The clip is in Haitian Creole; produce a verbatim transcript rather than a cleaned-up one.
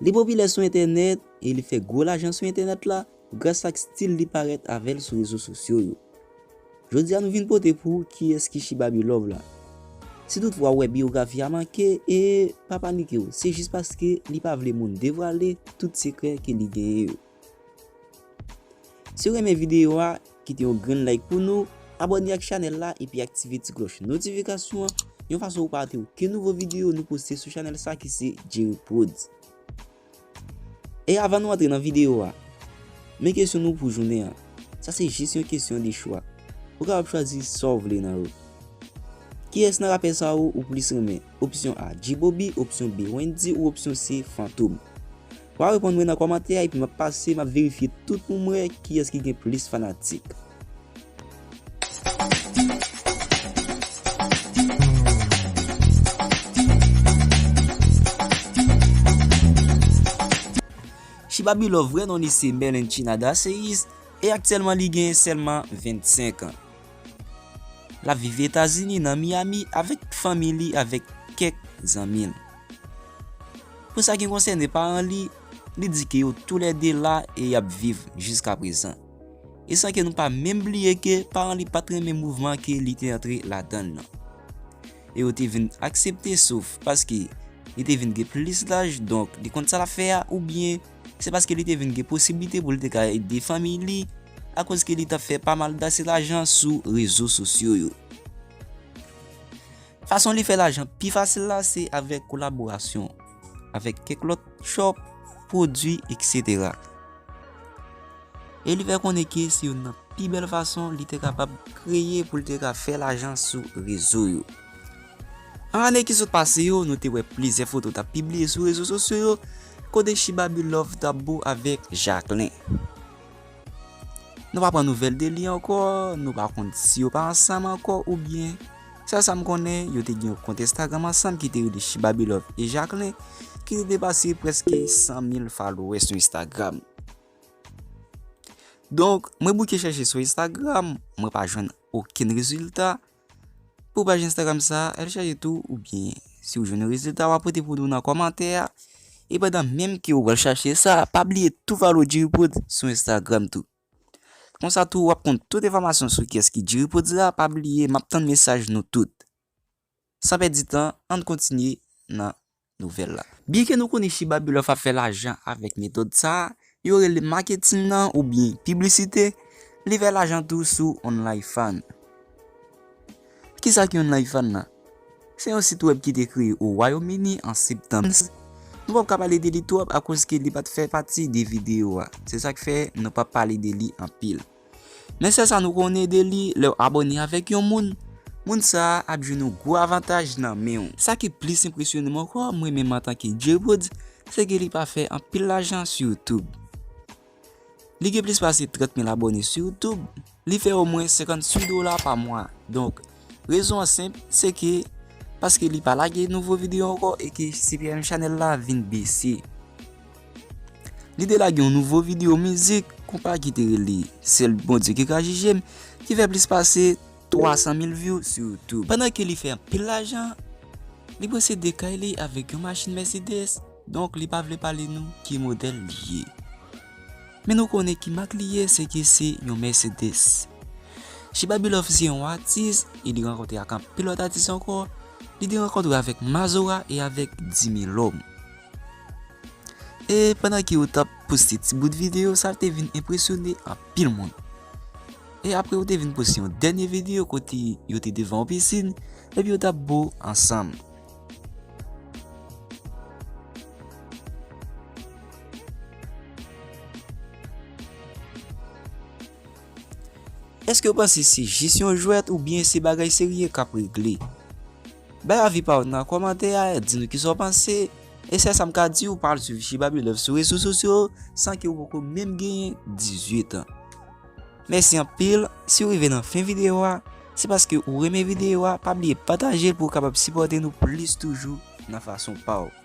Li popilè sou entènèt e li fè gwo lajan sou entènèt la gras ak stil li parèt avè l sou rezo sosyo yo. Jodi a nou vin pote pou ou kiyès ki Chibabi Love la. Si toutfwa w wè biyografi a manke, e pa panike w, se jis paske li pa vle moun devwale tout sekrè ke li genyen yo. Si w renmen videyo a, kite yon grenn like pou nou, abòne ak chanèl la epi aktive ti klòch notifikasyon an, yon fason pou pa rate okenn nouvo videyo nou poste sou chanèl sa ki se Jerry Prodz. E avan nou antre nan videyo a, men kesyon nou pou jounen an. Sa se jis yon kesyon de chwa. Ou kapab chwazi sa w vle nan yo. Kiyès nan rapè sa yo ou plis renmen? Opsyon A, G-Bobby, opsyon B, Wendyy, ou opsyon C, Fantom? W a reponn mwen nan kòmantè a, epi m ap pase, m ap verifye tout pou m wè kiyès ki gen plis fanatik. Chibabi Love vrè non li se Merlenchina Daceus, e aktyèlman li gen sèlman vennsenk an. L ap viv Etazini nan Miami avèk fanmi li, avèk kèk zanmi l. Pou sa ki konsène paran li, li di ke yo toulède la e y ap viv jiskaprezan. E san ke nou pa menm bliye ke paran li pa t renmen mouvman ke li te antre ladan l nan. E yo te vin aksepte, sof paske li te vin gen plis laj, donk li konn sa l ap fè a, oubyen se paske li te vin gen posiblite pou li te ka ede fanmi li, akoz ke li t ap fè pa mal dase lajan sou rezo sosyo yo. Fason li fè lajan pi fasil la se avèk kolaborasyon avèk kèk lòt shop, pwodui, etsetera. E li fè konnen ke se youn nan pi bèl fason li te kapab kreye pou li te ka fè lajan sou rezo yo. An ane ki sot pase yo, nou te wè plizyè foto t ap pibliye sou rezo sosyo yo, kote Chibabi Love t ap bo avèk Jacqueline. Nou pa pran nouvèl de li ankò, nou pa konn si yo pa ansanm ankò oubyen. Sèl sa m konnen, yo te gen yon kont Instagram ansanm ki te rele Chibabi Love e Jacqueline, ki te depase prèske san mil followers sou Instagram. Donk, mwen bouke chèche sou Instagram, mwen pa jwenn okenn rezilta. Pou paj Instagram sa, al chèche tou, oubyen si w jwenn rezilta, w a pote pou nou nan kòmantè a. E pandan menm ke w pral chache sa, pa bliye tou follow Jerry Prodz sou Instagram tou. Konsa tou, w ap konn tout enfòmasyon sou kiyès ki Jerry Prodz la, pa bliye, m ap tann mesaj nou tout. San pèdi tan, ann kontinye nan nouvèl la. Byenke nou konnen Chibabi Love ap fè lajan avèk metòd sa a, yo rele maketing nan oubyen piblisite, li fè lajan tou sou OnlyFans. Kisa ki OnlyFans nan? Se yon sit wèb ki te kreye o Wayòm Ini an septanm. Nou p ap ka pale de li twòp akoz ke li pa t fè pati de videyo a. Se sa k fè nou p ap pale de li anpil. Men sèl sa nou konnen de li, lè w abòne avèk yon moun, moun sa a ap jwenn yon gwo avantaj nan men w. Sa ki plis enpresyone m ankò, mwen menm antanke Jerry Prodz, se ke li pa fè anpil lajan sou YouTube. Li gen plis pase trant mil abòne sou YouTube. Li fè omwen senkantuit dola pa mwa. Donk, rezon an senp, se ke paske li pa lage nouvo videyo ankò e ke C P M chanèl la vin bese. Li te lage yon nouvo videyo mizik, konpa ki te rele Sèl Bondye ki ka jije m, ki fè plis pase twa san mil view sou YouTube. Pandan ke li fè anpil lajan, li posede kay li avèk yon machin Mercedes, donk li pa vle pale nou ki modèl li ye. Men nou konnen ki mak li ye, se ke se yon Mercedes. Chibabi Love se yon atis, e li rankontre ak anpil lòt atis ankò. Li te rankontre avèk Mazora e avèk Dimi Lòm. E pandan ke yo t ap poste ti bout videyo, sa te vin enpresyone anpil moun. E apre yo te vin poste yon dènye videyo kote yo te devan yon pisin, epi yo t ap bo ansanm. Èske w panse se jis yon jwèt oubyen se bagay serye k ap regle? Bay avi pa w nan kòmantè a, di nou kisa w panse. E sèl sa m ka di w, pa al swiv Chibabi Love sou rezo sosyo san ke w poko menm genyen dizuit an. Mèsi anpil. Si w rive nan fen videyo a, se paske ou renmen videyo a, pa bliye pataje l pou w kapab sipòte nou plis toujou nan fason pa w.